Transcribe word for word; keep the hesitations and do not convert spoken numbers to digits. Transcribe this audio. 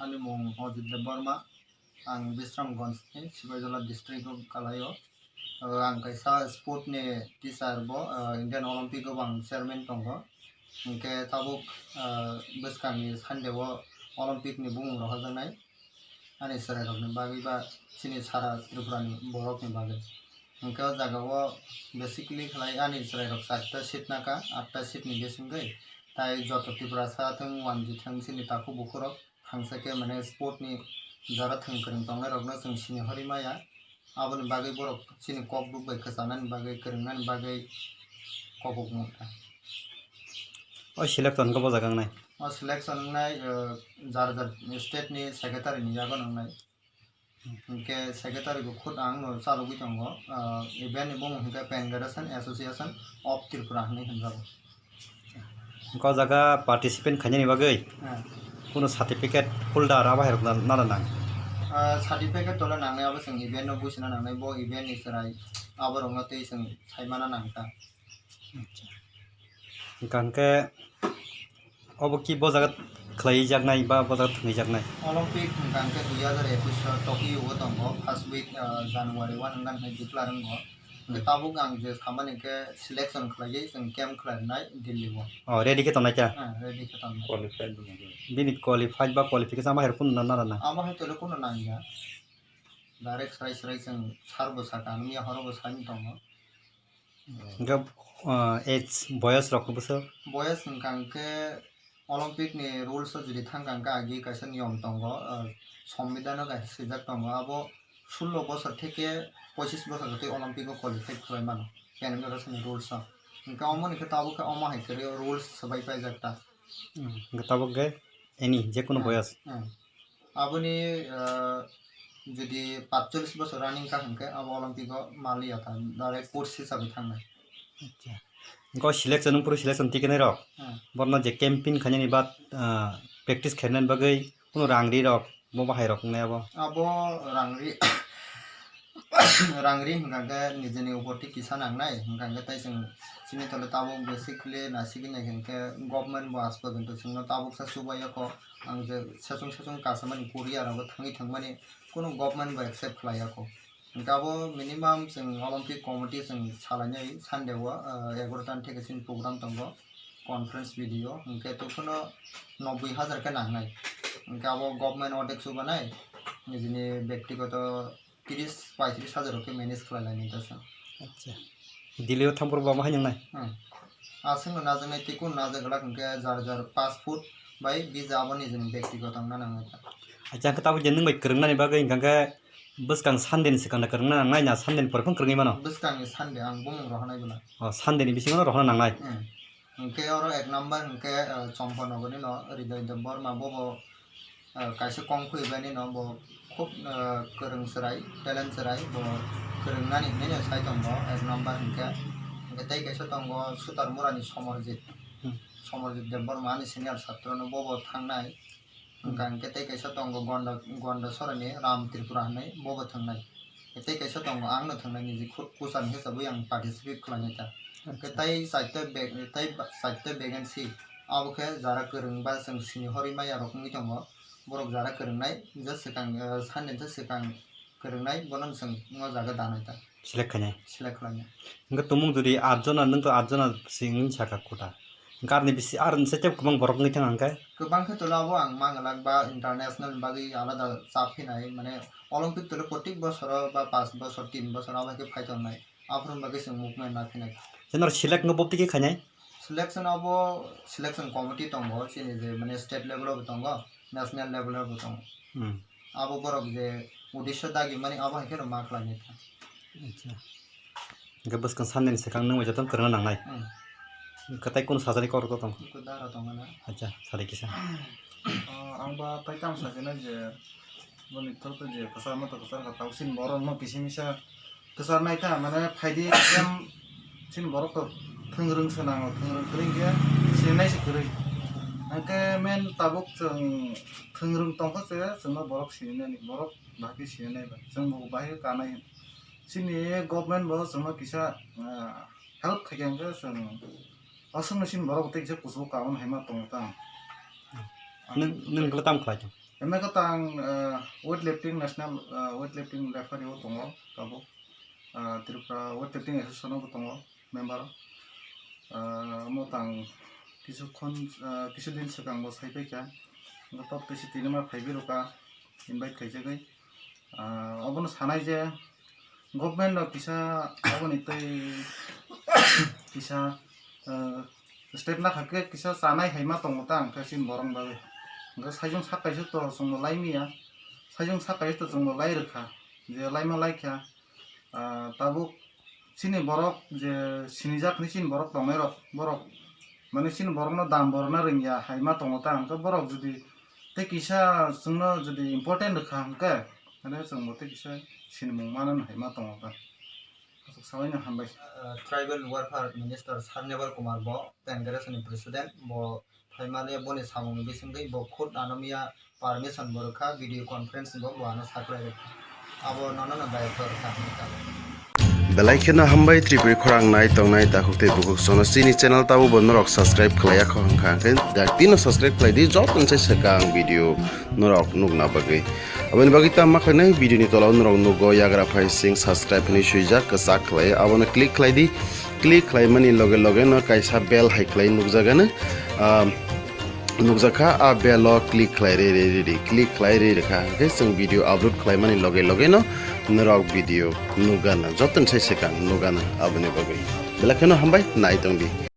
Ani mung Ajit Debbarma, ang Bisramganj ni Sipaijala district o kalai o. Uh, ang kaisa sport ni teacher bo, uh, Indian Olympic o bo ang chairman tongo. Hingke tabuk, uh, bwskang ni Sunday o Olympic ni bumung rohorjaknai. Ani chwrairokni bagwi ba chini sara Tripurani borokni bagwi. Hingke o jagao basically khlai ani chwrairok charta seat naka, atta seat ni bisingwi. Tai joto Tiprasa thwng, wanji thwng, chini takhuk bukhurok thangsa khe mane sport ni jora thwng kwrwng tongnairokno chwng sini hori maya. Aboni bagwi borok chini kok buk bai kwchanani bagwi, kwrwngnani bagwi kok buk nukha. O selection khe bo jaga wngnai? O selection wngnai, uh, jar jar state ni secretary ni yago wngnai. Hingke secretary bo khud ang no chalogwi tongo, uh, event ni bumung hingke Pan Federation Association of Tripura hinwi hwnjago. Hingke o jaga participant khainani bagwi, hmm, kuno certificate holder abo hai rok na, nana nang? Ah, certificate tola nangnai abo chwng event no buisina nangnai, bo event ni chwrai abo rok no tei chwng saimana nangkha. Acha. Hingka hingke obo ki bo jaga khwlai jaknai ba bo jaga thwngwi jaknai? Olympic hingka hingke dui hazar ekush o Tokyo o tongo, first week, ah, January one hingka hingke declare wngo. Hingke tabuk ang je samani khe selection khlaiwi chwng camp khlainai Delhi o. Oh, ready khe tongnai kha? Ah, ready khe tongnai. Qualified bo nangya. Bini qualified ba qualification ama hai rok nana nang? Ama hai tole kuno nangya. Direct srai srai chwng sir bo sakha, nungya horo bo sai tongo. Hingke, ah, age, boyas rok bwswk? Boyas hingka hingke Olympic ni rules o jodi thangkha hingke agi kaisa niyom tongo, ah, Sombidhan o kaisa swijak tongo, abo sullo bosor theke pochis bosor twi Olympic o qualify khlai mano, Pan Federation ni rules o. Hingke omo ni khe tabuk khe omo hai kwrwi rules swbai paijak ta. Hmm, hingke tabuk khe any, je kunu, hmm, boyas? Hmm. Aboni, ah, jodi patchollis bosor running ka hingke abo Olympic o maliya ta, direct coach hisabe thangnai. Acha. Hingke o selection, nung puro selection tikenai rok. Hmm. Borno je camping khainani ba, ah, practice khainani bagwi kuno rang ri rok, bo bahai rok wngnai abo? Abo rang ri, rang ri hingka khe nijini upor tei kisa nangnai, hingka khe tei chwng chini tole tabuk basically naisingwi nai hingke government bo aaj porjonto chwngno tabuk sa chubaiyakho. Ang je sesung sesung kasamani Korea rogo thangwi thangmani kuno government bo accept khlaiyakho. Hingke abo minimum chwng Olympic committee chwng salainai Sunday o, ah, egaroh ta theke chini program tongo, conference video, hingke tei phano noboi hajar khe nangnai. Hingke abo government ordek chubanai, nijini bektigoto tris paitris hajar rok khe manage khlai lainai ta chwng. Acha. Delhi o thang phuru bo amo hai nang nai? Hmm. Aswk no najaknai tei kunu najak glak hwnkhe jar jar paanch foot bai visa abo nijini bektigoto wngna nangnai ta. Acha, hwnkhe tabuk je nwng bai kwrwng nani bagwi hwnkha khe bwskang Sunday ni swkang da kwrwng na nangnai na Sunday ni pore phano kwrwngwi mano? Bwskang ni Sunday ang bumung rohornai bwla. O, Sunday ni bisingo no rohorna nangnai. Hmm. Hwnkhe oro ek number hwnkhe, eh, Chompa Nogor ni no Hridoy Debbarma bobo, eh, kaisa kong khuybaini no bo khub, eh, kwrwng chwrai, talent chwrai, bo kwrwng nani hinwi no sai tongo ek number hwnkhe. Hwnkhe tei kaisa tongo Sutar Mura ni Somarjit, hmm, Somarjit Debbarma ani senior chhatro no bobo thangnai. Hwnkha hwnkhe tei kaisa tongo Gonda, Gonda Sorani Ram Tripura hinwi bobo thwngnai. Tei kaisa tongo ang no thwngnai niji khu-, kuchar hinsabwi ang participate khlainai ta. Hwnkhe acha. Tei chaita bag, tei ba-, chaita vacancy abo khe jara kwrwng ba chwng sini horwi maya rok wngwi tongo. Borok jara kwrwngnai je swkang, eh, sani je swkang kwrwngnai bono chwng o jaga danai ta. Select khainai. Select khlainai. Hwnkhe tumung jodi aat jona, nwng to aat jona se wngwi saka kota. Hwnkhe aroni bisi, aroni se tei kwbang borok wngwi thang hwnkhe? Kwbang khe tolo abo ang manglak ba international bagwi alada cha phinai, mane Olympic tolo protik bosoro ba paanch bosor, tin bosor abo hai khe phai tongnai. Aphuru bagwi chwng movement na phinai. Je norok select wngkha bopti khe khainai? Selection abo selection committee tongo, chini je mane state level o bo tongo, national level o bo tongo. Hmm. Abo borok je uddesho dagi mani abo hai kheno ma khlai nai kha. Acha. Hwnkhe bwskang Sunday ni swkang nwng bai jotono kwrwngna nangnai. Hmm. Hwnkhe tei kunu sajani kok rok tong? Kunu dara tongo na. Acha, sadi kisa. Ah, ang ba tai tamo sakhe na je boni thok je kwchar ma to kwchar kha tau sin borok no kisi misa kwchar nai ta mane phaidi em sin borok to thwngrwng se nango, thwngrwng kwrwi khe sinai se kwrwi. Hwnkhe men tabuk chwng thwngrwng tongkha se chwngno borok sinani, borok bahai khe sinai ba. Chwng bo bahai khe kanai hin. Chini government bo chwngno kisa, ah, help khaikha hwnkhe chwng aswkno chini borok tei kisa kuchugo karon hai ma tongo ta. Nwng, nwng khe tamo khlai tong? Hwnwi khe tang, ah, weightlifting national, ah, weightlifting referee o tongo tabuk. Ah, Tripura Weightlifting Association o bo tongo member. Ah, omo tang kisu khon, ah, kisu din swkang bo sai paikha. Hwnkhe tok twi se tini ma phaiwi rwkha, invite khaijagwi. Ah, obono sanai je government rok kisa aboni tei kisa, ah, step nakha khe kisa chanai hai ma tongo ta hwnkhe chini borok ni bagwi. Hwnkhe saijung sak kaisa to chwngno lai manya, saijung sak kaisa to chwngno lai rwkha, je laima laikha. Ah, tabuk chini borok je sinijak hinwi chini borok tongnai rok, borok mane chini borokno dam borokna rwngya hai ma tongo ta, hwnkhe borok jodi tei kisa chwngno jodi important rwkha hwnkhe, mane chwngbo tei kisa sinimung manani hai ma tongo ta. Aswk sabaino hambai. Uh, Tribal Welfare Minister Sarnyabal Kumar bo Congress ni President, bo phaimani boni samungni bisingtwi bo khud ano miya permission bo rwkha, video conference bo bo ano saklai rwkha. Abo nono no bayapha rwkha hinwi kha. Belai kheno hambai Tripuri khorang nai tongnai takhuk tei bukhuk sono chini channel tabo bo norok subscribe khlaiya kho hwnkha hwnkhe dak tino subscribe khlai di joto ni sai swkang video norok nukna bagwi. Aboni bagwi tamo khlainai video ni tola o norok nugo yagra phai sing subscribe hinwi swijak kwchak khlai abono click khlai di. Click khlaimani loge loge no kaisa bell hai khlai nukjagano, ah, nukjakha, a bell o click khlai re re re re, click khlai re re kha, hwnkhe chwng video upload khlaimani loge loge no norok video nukgana, joto ni sai swkang nukgana. Aboni bagwi belai kheno hambai, nai tong di.